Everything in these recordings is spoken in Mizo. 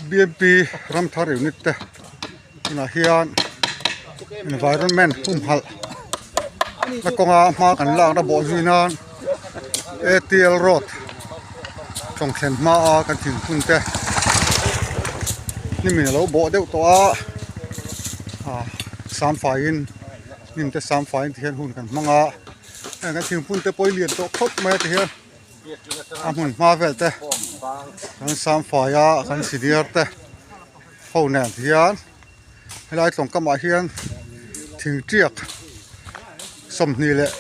BMP Ramthar unit te tunah hian environment humhalh na kawnga hma kan lakna bawh zui nan A_T_L road tawng thlen hma a kan thingphun te hnim in alo bawh deuh tawh a ah sam faiin hnim te sam faiin ti hian hun kan hmang a heng kan thingphun te pawh hi lian tawh khawp mai a ti hian. A hmun hma vel te kan sam fai a kan senior te ho nen hian helai tlawng kamah hian thing tiak 25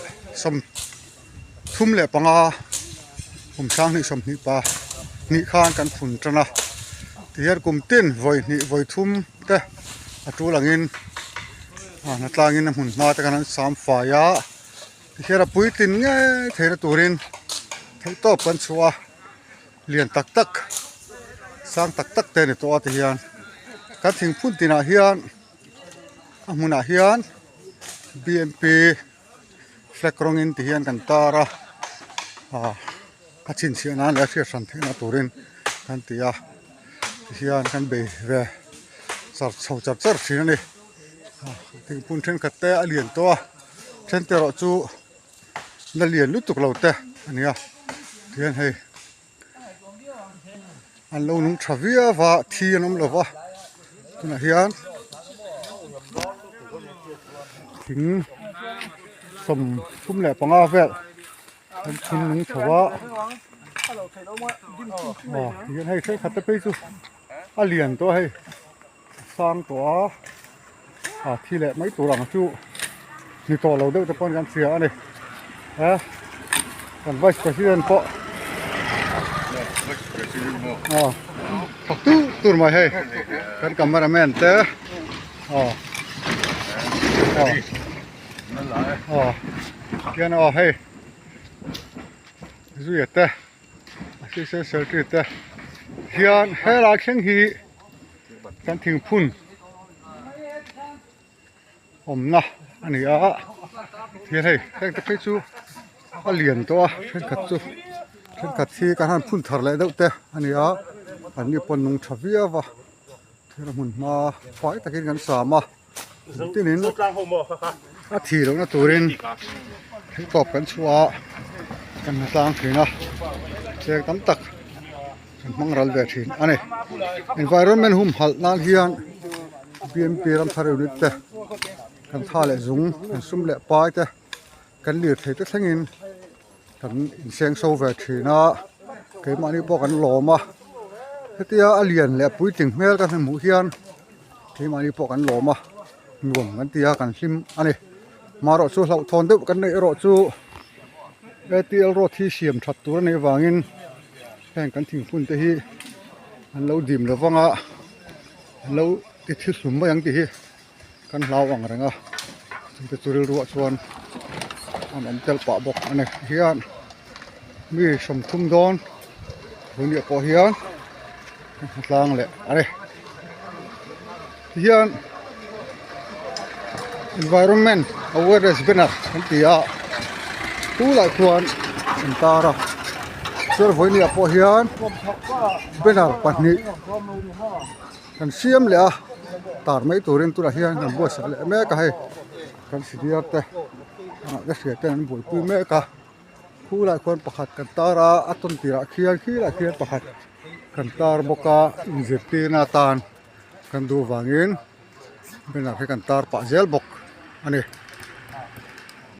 35 kum sanghnih sawmhnih pa hnih khan kan phun tan a tihian kum tin vawi hnih vawi thum te a tul angin hnatlangin a hmun hma te khan an sam fai a. Tihian a puitlin ngei theihna turin theihtawp kan chhuah a, lian tak tak sang tak tak te a ni tawh a tihian kan thingphun tinah hian a hmunah hian B_M_P flag rawngin tihian kan tar a ah a chhinchhiah nan leh a hriat hran theihna turin kan ti a tihian kan bei ve char chho char char thin a ni thingphun thenkhat te a lian tawh a. Then te erawh chu la lian lutuk lo te a ni a tihian hei an lo nung tha viau a thi an awm lo va tunah hian thing 35 vel an chhun nung chho a aw tihian hei thenkhat te phei chu a lian tawh a hei. Sang tawh a ah thi leh mai tur ang chu ni tawh lo deuh te pawn kan hria a ni he kan vice president pawh aw thawk tur tur mai hei kan camera man te aw aw aw khian aw hei zuia te assistant secretary te hian helai thleng hi. Kan thingphun awmna a ni a tihian hei heng te phei chu a lian tawh a thenkhat chu thenkhat hi kan han phun thar leh deuh te a ni a an ni pawn nung tha viau a thil a hmun hma fai takin kan sam a tinin a thi lohna turin theihtawp kan chhuah a kan hna tlang thin a cheng tam tak. Kan hmang ral ve thin a ni. Environment humhalh nan hian BMP Ramthar unit te kan tha leh zung kan sum leh pai te kan lirthei te thlengin kan inseng so ve thin a keimahni pawh kan lawm a hetia a lian leh puitling hmel ka hmuh hian keimahni pawh kan lawm a nuam kan ti a kan hlim a ni marawh chu hlauhthawn deuh kan neih erawh chu A_T_L road hi siam that tur a nih avangin. Heng kan thingphun te hi an lo dim lo vang a an lo ti thi hlum mai ang tih hi kan hlau ang reng a chungte chu rilruah chuan an awm tel pah bawk a ni hian mi 30 dawn tuniah pawh hian an hmu tlang leh a ni tihian environment awareness banner an ti a tunah chuan an tar a chuan vawinia pawh hian banner pahnih kan siam leh a tar mai turin tunah hian an buatsaih leh mek a hei kan senior te ka hria ten an buaipui mek a khulai khuan pakhat kan tar a a tawn tirah khian khilai khian pakhat kan tar bawk a inzirtirna atan. Kan duh vangin banner hi kan tar pah zel bawk a ni.